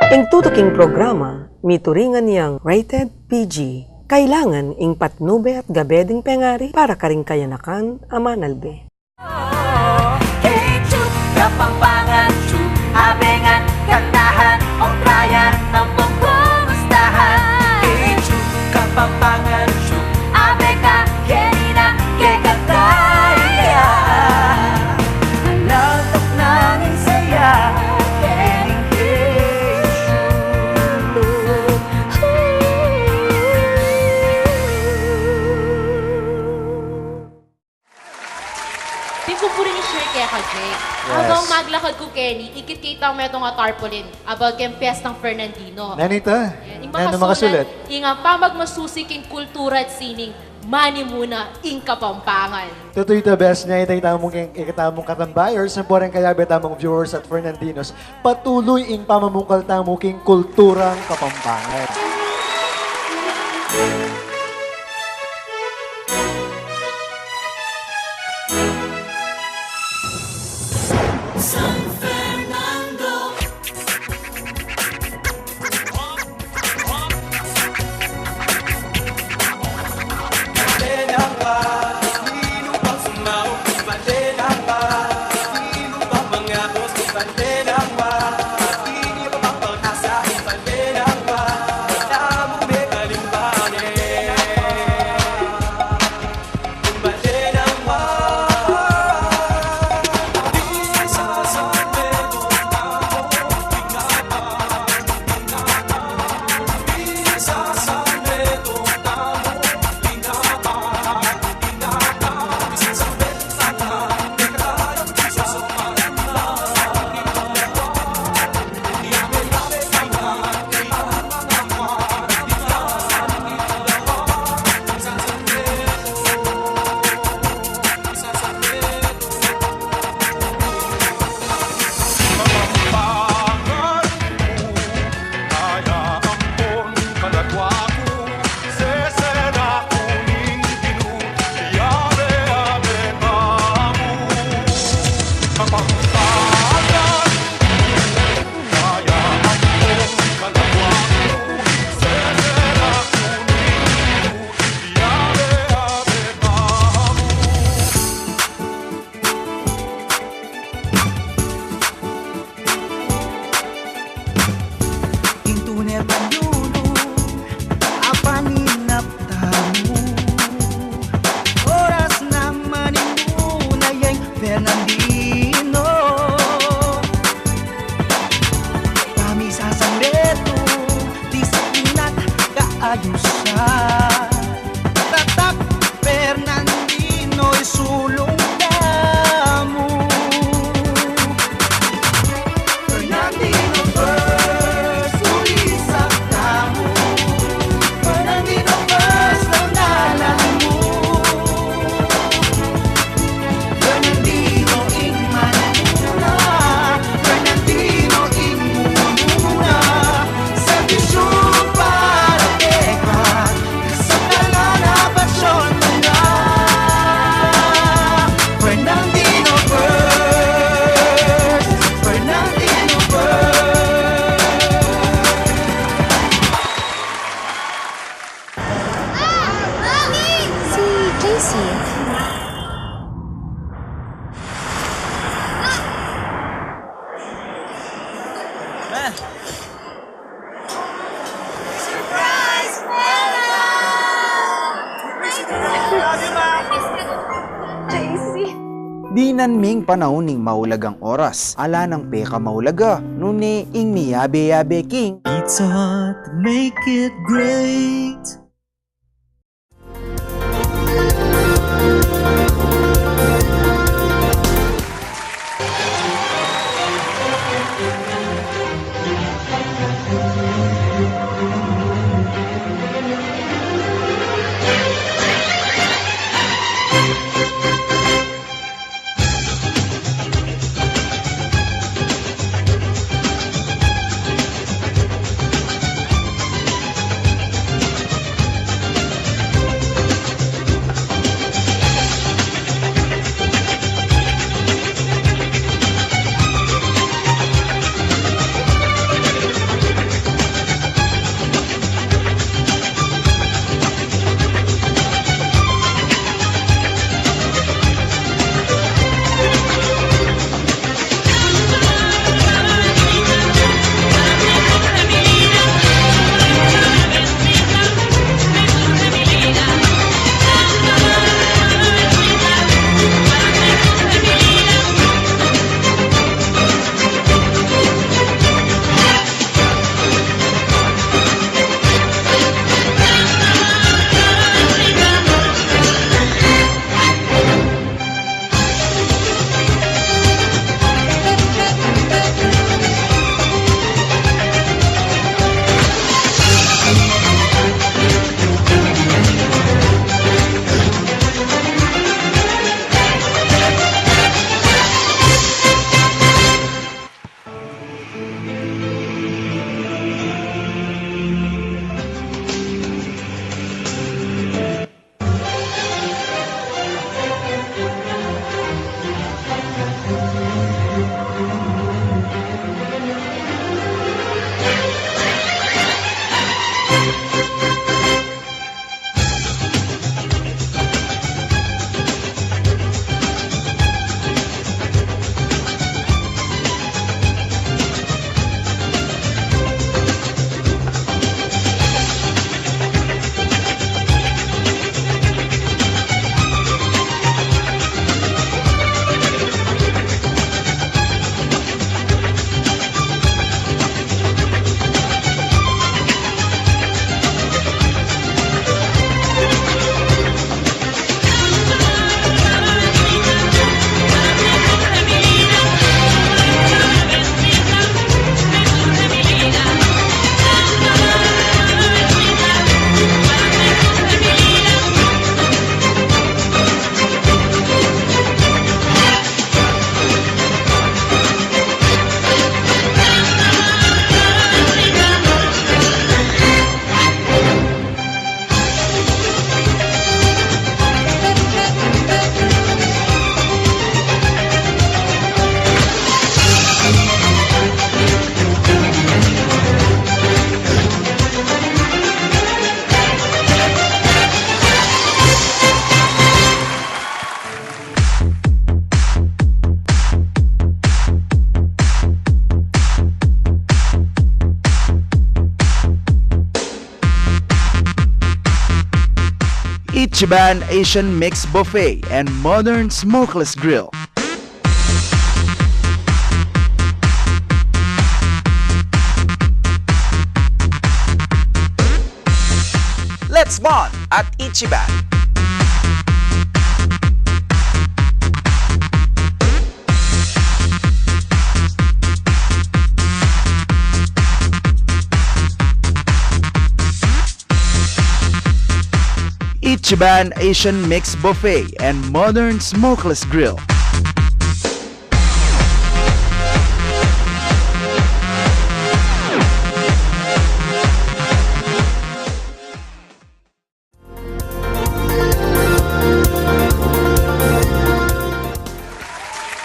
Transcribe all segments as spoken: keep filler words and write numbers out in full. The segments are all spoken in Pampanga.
Ing tutuking programa, mituringan yang rated P G. Kailangan ing patnube at gabe ding pengari para karing kayanakan a manalbe. Keng Chup Kapampangan, Chup, abe ngan kantahan, o trayan ampong kumustahan. Keng Chup Kapampangan, Chup, abe ka, keni na, kekanta ya. Alantak nang saya, keni keng Chup. Di ku puri ni share keka, Jake. Yes. Abang maglakad ku keni, ikit-kita mu itang tarpaulin about keng Piyestang Fernandino. Nanu ita? Ayan, ing nanu makasulat, makasulat? Ing pamagmasusi king kultura at sining manimuna ing Kapampangan. Tutu ita, best nya, ita, ita mung keng, ita mung katambayers, ampo rin kayabe tamung viewers at Fernandinos, patuloy ing pamamungkal tamu king kulturang Kapampangan. San Fernando. Ing tune panyulu a paninap tamu, oras na manimuna yang Fernandino. Pamisasanmetung disiplina't kaayusan. Tatak Fernandino, isulung tamu. Fernandino first, ulisak tamu. Fernandino first ang dalan mu. Fernandino ing manimuna, Fernandino ing mumuna, serbisyung para keka, sa kalan a pasyon mu na. Fernandino first, Fernandino first. Si J C. Surprise, Bella! Love you, Ma! J C. Dinan ming panaun ning maulagang oras. Ala nang pekamaulaga, nune ing miyabe-yabe king Pizza Hut, make it great. Ichiban Asian Mix Buffet and Modern Smokeless Grill. Let's bond at Ichiban. Ichiban Asian Mix Buffet and Modern Smokeless Grill.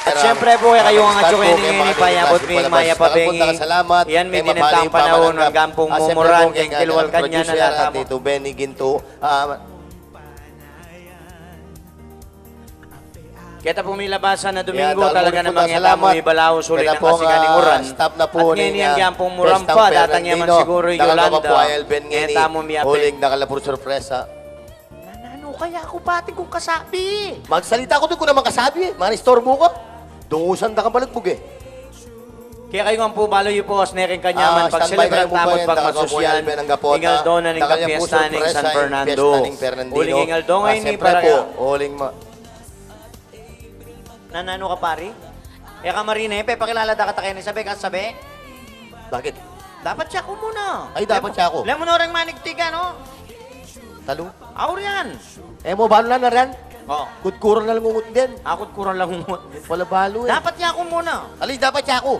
At syempre po, kaya kayu nga atsu keni, payabut mi mayap a bengi. Yan, mipinintang panaun, anggang pung mumuran keng kilwal kanya na lata mu. Nito Benny Ginto, ah, keta pung milabasan a Domingo, talaga namang e tamu ibalaus uling nang kasikan ning uran. At ngeni, anggang pung muran pa, datang ya man siguru i Yolanda. E tamu miyabe. Uling dakal a pung sorpresa. Nanu kaya ku pati kung kasabi? Magsalita ku, di ku naman kasabi e. Manistorbu ka. Dungusan da kang balugbug e. Kaya kayu ngan pu, balu yu pu, asne keng kanyaman, pagselebran tamu't pagmasusyan ing aldo na ning kapiyesta ning San Fernando. Uling ing aldo ngeni para ya. Uling ma- Nananu ka, pari? E ka marine, pepakilala da kata keni, sabe ka, sabe? Bakit? Dapat siya ku muna. Ay, dapat siya ku. Lemu na reng manigtigan, no? Talu? Aurian. E mu balu na ran? O. Kudkuran na lang ungut din. A, kudkuran lang ungut. Wala balu e. Dapat siya ku muna. Ali, dapat siya ku.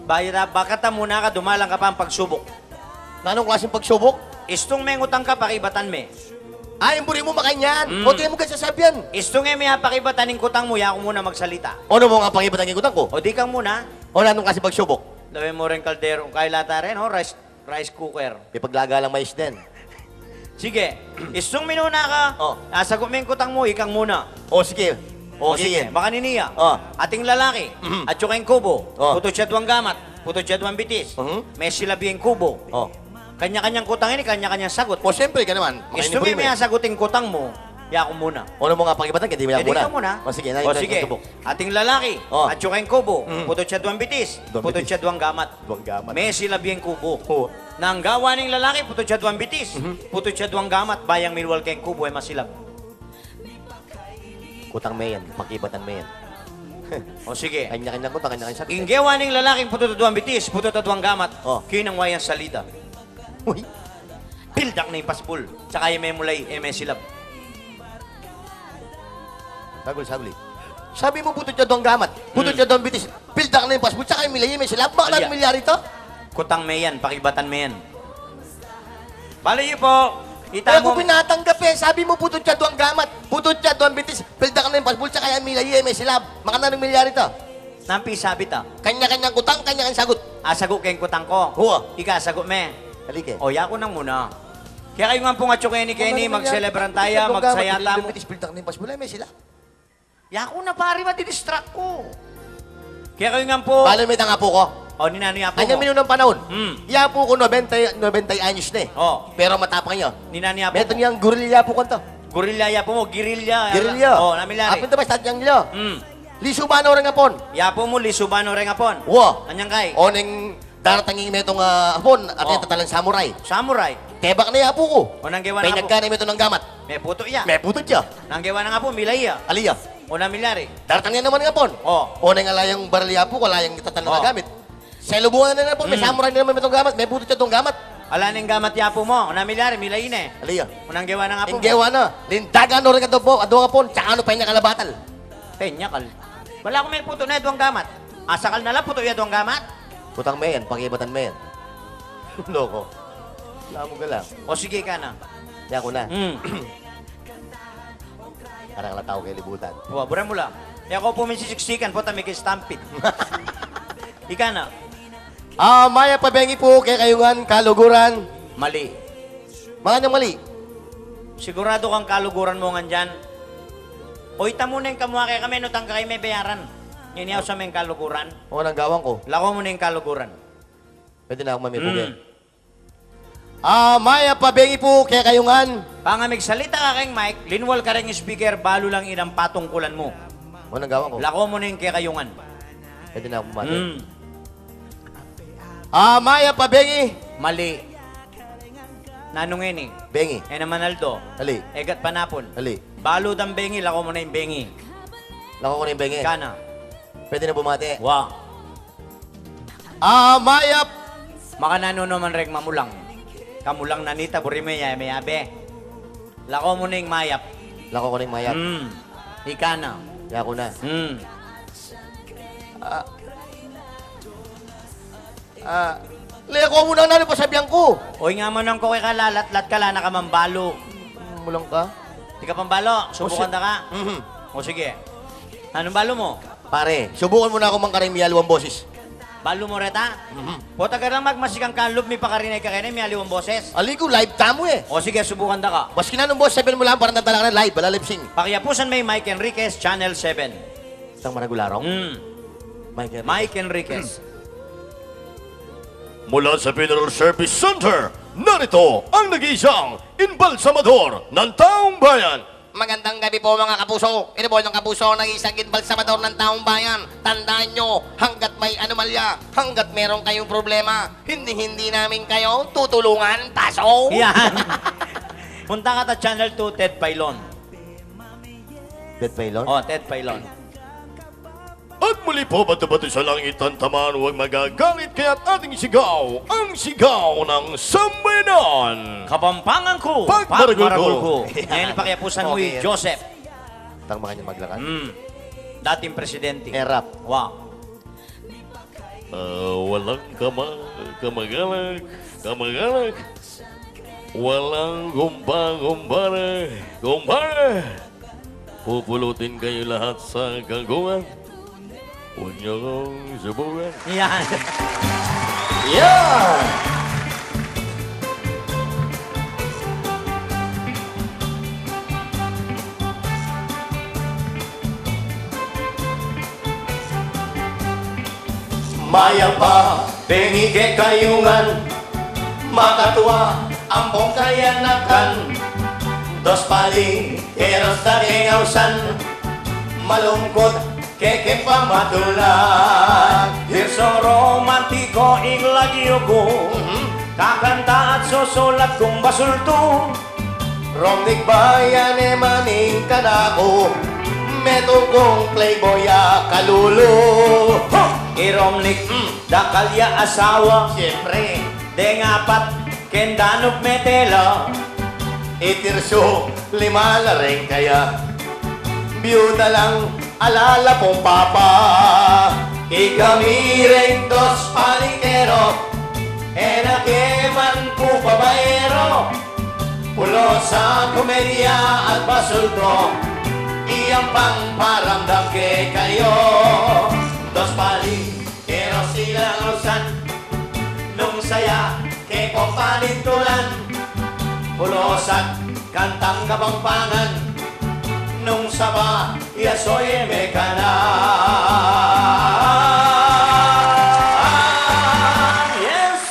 Baya, baka ta muna ka, dumalan ka pa ing pagsubuk. Nanung klaseng pagsubuk? Istung mengutang ka, pakibatan me. Ay, ing buri mu makanyan. Mm. O, tiyan mu keng sasabian. Istung e me pakibatan ing kutang mu, ya ku muna magsalita. O, nanu mu nga pakibatan ing kutang ku? O, di kang muna. O, nanung klaseng pagsubuk? Lawen mu reng kaldero, kaya lata rin, o, rice, rice cooker. Ipaglaga lang mais din. Sige. Istung minuna ka, o, asagu me ing kutang mu, ikang muna. O, sige. O, sige. Makanini ya. O. Ating lalaki, atsu keng kubo, putud ya duang gamat, putud ya duang bitis. Mhm. Mesilab ya ing kubo. O. Kanya-kanyang kutang ini, kanya-kanyang sagut. O, siyempre, ka naman. Istung e me asagut ing kutang mu, ya ku muna. O, nanu mu nga pakibatan, kaya di mu ya muna. O, sige, na, o, sige. Ating lalaki, atsu keng kubo, putud ya duang bitis, putud ya duang gamat. Duang gamat. Mesilab ya ing kubo. O. Nang gawa ning lalaki, putud ya duang bitis, putud ya duang gamat, bayang milwal keng kubo, e masilab. Kutang me yan, pakibatan me yan. O, sige. Kanya-kanyang kutang, kanya-kanyang sagut. Ing gewa ning lalaking putud ya duang bitis, putud ya duang gamat, o, kinang wa yang salida. Uy. Pildak na ing pasbul, saka e me mulai, e mesilab. Saguli, saguli. Sabi mu putud ya duang gamat, putud ya duang bitis, pildak na ing pasbul, saka e milai, e mesilab. Makananu milyari ita? Kutang me yan, pakibatan me yan. Bale yu pu, ita mu. Kaya ku pinatanggap e, sabi mu putud ya duang gamat, putud ya duang bitis, pildak na ing pasbul, saka e milai, e mesilab. Makananu milyari ita? Nanu pin sabi ta? Kanya-kanyang kutang, kanya-kanyang sagut. Asagu ke ing kutang ku. Huwa. Ika asagu me. Ali ke. O, ya ku nang muna. Kaya kayu ngan pung atsu keni, keni, magselebran taya, magsaya tamu. Pildak na ing pasbul, e mesilab. Ya ku na, pari, madidistract ku. Kaya kayu ngan pu. Bale, mete ing apu ku. O, ninanu ya apu mu? Anyang minunang panaun. Hmm. Ya apu ku, nobenta, nobenta anyos ne. O. Pero matapang ya. Ninanu ya apu mu? Metung yang gurilya apu ku anto. Gurilya ya apu mu, girilya. Girilya. O, nanu milyari? Apin to basta yang lya. Hmm. Lisuban no reng Apon. Ya apu mu, lisuban no reng Apon. Wa. Anyang kai? O, neng daratang ing metung a Apon, atin tatalang samurai. Samurai. Tebak ne ya apu ku. O, nanu gewa nang apu? Penyagkan ne metung a gamat. Meputu ya. Meputu ya. Nanu gewa nang apu? Milai ya. Ali ya. O, nanu milyari? Daratang ne naman ing Apon. O. O, neng ala yang baril ya apu ku, ala yang tatalang a gamit. Selubungan ne ning Apon, me samurai ne naman metung a gamat, meputu ya duang gamat. Ala neng gamat ya apu mu, o, nanu milyari? Milai ne. Ali ya. O, nanu gewa nang apu mu? Ing gewa na, lindagan no reng aduang Apon, saka no penyakal a batal. Penyakal. Bala ku meputu ne duang gamat. Asakal na la, putu ya duang gamat. Kutang me yan, pakibatan me yan. Loko. Lamu ka lang. O, sige, ika na. Ya ku na. Hmm. Karang la tau kelibutan. Wa, buran mu la. Ya ku pu misisiksikan, pota miki-stampede. Ika na. A, mayap a bengi pu kekayu ngan, kaluguran. Mali. Makanyan mali? Siguradu kang kaluguran mu ngan diyan? O, ita mu neng kamua kekami, nung tangka kami bayaran. Ngeni ausan meng kaluguran. O, nanu gawan ku? Lako mu neng kaluguran. Pwede na kung mamibuge. Hmm. Ah, mayap a bengi pu kekayu ngan. Panga migsalita ka keng mic, linwal ka reng speaker, balu lang ing patungkulan mu. Ano gawan ku? Lako mu na ing kekayu ngan. Pwede na kung bumati? Hmm. Ah, mayap a bengi. Mali. Nanu ngeni? Bengi. E naman aldo. Ali. E gat panapun. Ali. Balu dang bengi, lako mu na ing bengi. Lako ku na ing bengi. Ika na. Pwede na bumati? Wa. Ah, mayap. Makananu naman reng mamulang. Kamulang na nita, buri me ya, me ya be. Lako mu na ing mayap. Lako ku na ing mayap. Hmm. Ika na. Yaku na. Hmm. Ah. Ah. Leko mu nang nanu pasabian ku. Oy, nga mananu ku keka, lalatlat ka, ala na ka mang balu. Mulang ka? Di ka pambalu, subukan da ka. Mhm. O sige. Nanung balu mu? Pare, subukan mu na ku mang karin mialiwang boses. Balu mu reta? Mhm. Pota ka lang magmasigang ka lub, mipakarin e ka keni, mialiwang boses. Ali ku, live tamu e. O sige, subukan da ka. Maski nanung boses, sabian mu lang, parang tantala ka na live, ala lip sync. Pakiapusan me Mike Enriquez, Channel seven. Tang maragul a rong? Hmm. Mike Enriquez. Mike Enriquez. Mula sa Funeral Service Center, narito ang nag-iisang embalsamador ng taong bayan. Magandang gabi po, mga kapuso. Ito po yung kapuso ng isang embalsamador ng taong bayan. Tandaan nyo, hanggat may anomalya, hanggat meron kayong problema, hindi-hindi namin kayo tutulungan. Paso! Yan. Punta ka ta Channel two, Ted Pailon. Ted Pailon? O, Ted Pailon. At muli po, bato-bato sa langit ang taman, huwag magagalit, kaya't ating sigaw ang sigaw ng sambayanan. Kapampangan ku, pagmaragul ku. Pagmaragul ku. Yan, pakiapusan mu i Joseph. Tang makanyan maglakad. Hmm. Dating presidente. Erap. Wa. Ah, walang kama-, kamag-anak, kamag-anak. Walang kumpa-, kumpare, kumpare. Pupulutin kayo lahat sa kagubatan. Huwag niyo kong subukan. Yan. Yan. Mayap a bengi kekayu ngan, makatua ampong kayanakan. Dos paliqueros da keng ausan, malungkut ke keng pamatulan. Irsong romantiko ing lagyu ku, kakanta at susulat kung basultu. Romnik bayan e man ing kanaku, metung kung playboy a kalulu. Huh! I Romnik, mm, dakal ya asawa. Siyempre. Deng apat keng Danube mete la. I Tirso, lima la reng kaya. Biyuda lang ala la pung papa. Ikami reng dos paliquero, e na ke man pu babaero. Pulos a komedia at basultu, iyang pang paramdam kekayu. Dos paliquero silang ausan, nung saya ke kong panintulan. Pulos at kantang Kapampangan, nung saba ya soy e me ka na. Yes!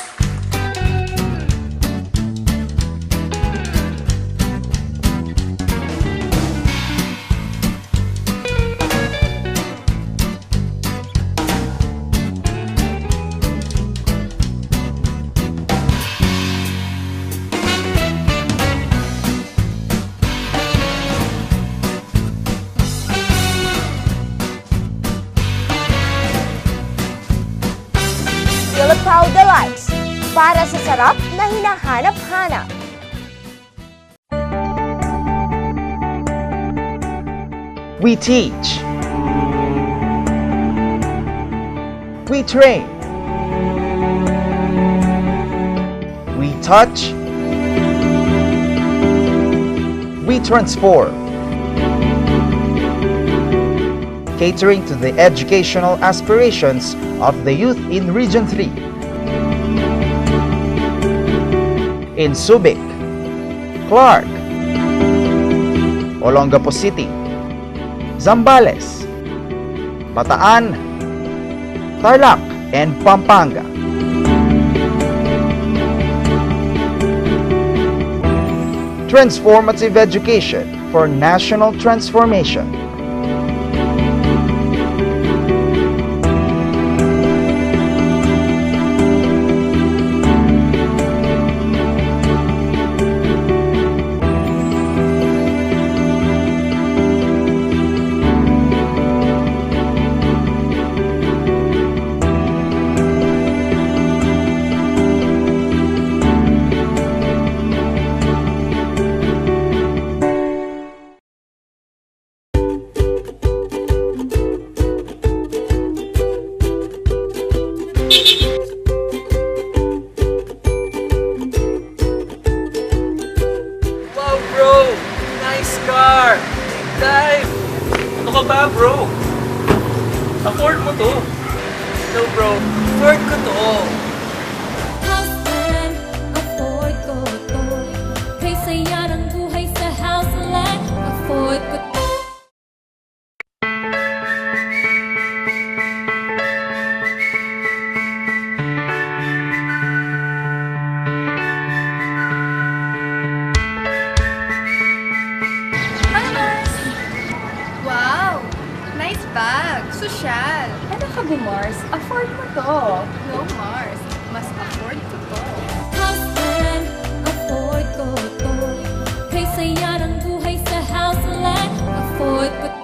Philippine Delights, para sa sarap na hinahanap-hanap. We teach. We train. We touch. We transform. Catering to the educational aspirations of the youth in Region three. In Subic, Clark, Olongapo City, Zambales, Bataan, Tarlac, and Pampanga. Transformative education for national transformation. Wow, bro! Nice car! Big time! Ano ka ba, bro? Afford mo to. No, bro. Afford ko to. Houseman, afford ko to. Kay saya ng buhay sa house life, afford ko to. Hi, Mars! Wow! Nice bag! Sosyal! Ano ka, bu, Mars? Afford mo to. No, Mars. Mas afford ko to. Houseman, afford ko to. Kay saya ng buhay sa house life, afford ko to.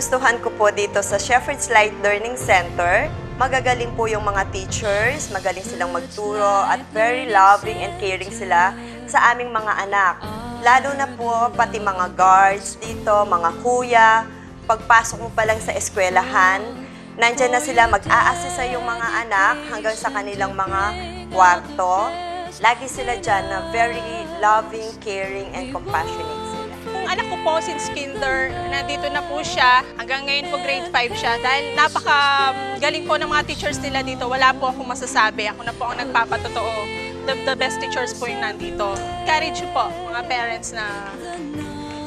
Gustuhan ko po dito sa Shepherd's Light Learning Center. Magagaling po yung mga teachers, magaling silang magturo at very loving and caring sila sa aming mga anak. Lalo na po pati mga guards dito, mga kuya, pagpasok mo pa lang sa eskwelahan, nandyan na sila mag-a-assist sa iyong mga anak hanggang sa kanilang mga kwarto. Lagi sila dyan na very loving, caring, and compassionate sila. Yung anak ko po, since kinder, nandito na po siya. Hanggang ngayon po, grade five siya. Dahil napaka galing po ng mga teachers nila dito, wala po akong masasabi. Ako na po ang nagpapatotoo. The, the best teachers po yung nandito. Encourage po, mga parents, na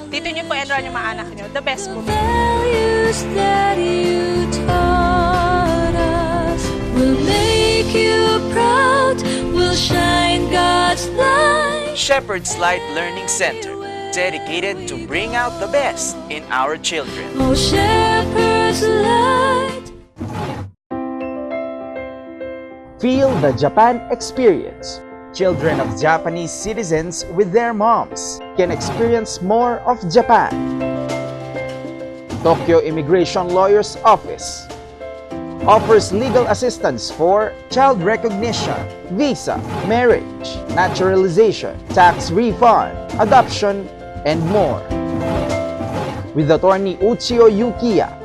dito niyo po enroll yung mga anak niyo. The best po. Values that you taught us will make you proud, will shine God's light. Shepherd's Light Learning Center, dedicated to bring out the best in our children. Oh, Shepherd's Light. Feel the Japan experience. Children of Japanese citizens with their moms can experience more of Japan. Tokyo Immigration Lawyers Office offers legal assistance for child recognition, visa, marriage, naturalization, tax refund, adoption, and more. With attorney Uchio Yukiya,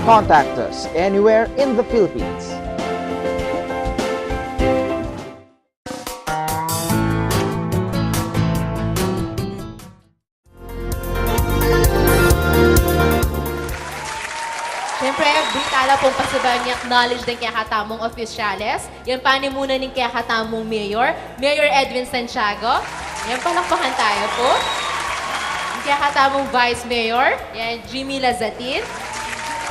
contact us anywhere in the Philippines. Siyempre, buri tala pung pasibayu ing acknowledge deng kekatamung opisyales. Yan, panimuna ning kekatamung mayor, Mayor Edwin Santiago. Yan, palakpakan tayo po. Ing kekatamung vice mayor, yan, Jimmy Lazatin.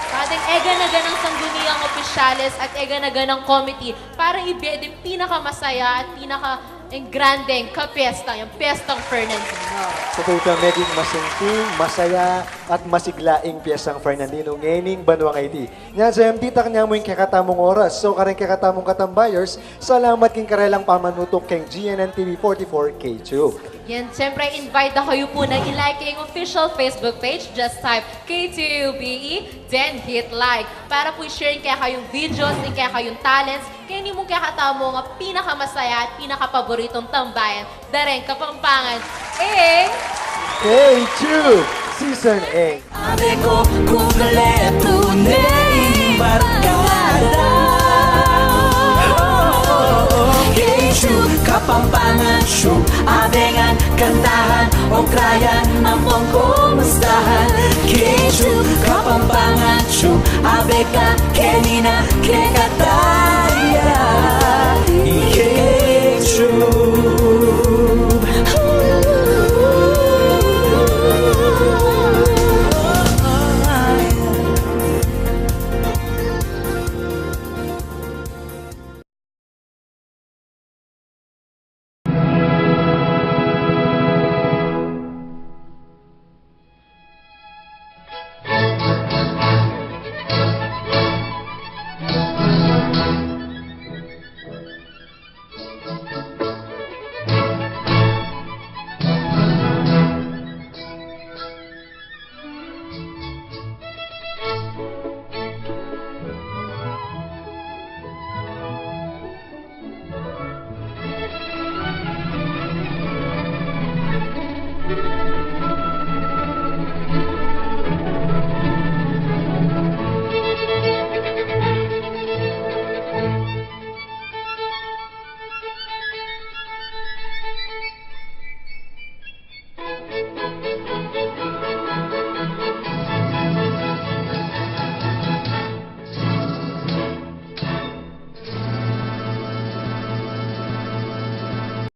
Pati ing egana-ganang sangguniang opisyales at egana-ganang committee para ibie ding pinakamasaya at pinaka-engrandeng kapiyesta, yang Piyestang Fernandino. Sa tuwid, meging masinting, masaya, at masigla ing Piyestang Fernandino ngening banua ngeni. Nya, sa M D, takna mu ing kekatamung oras. So, kareng kekatamung katambayers, salamat king karelang pamanutuk keng G N N T V forty-four K two. Yan, siyempre, invite da kayu pu na i-like ing official Facebook page. Just type K two B E, then hit like. Para pu i-share ing kekayung videos, ing kekayung talents, keni mung kekatamung pinakamasaya at pinakapaboritung tambayan da reng Kapampangan ing K two Season eight. Abe ko, kumpletu ne ing barkada. K two Kapampangan Show, abe ngan kantahan, okrayan ampong kumustahan. K two Kapampangan Show, abe ka keni na kekatamu ya.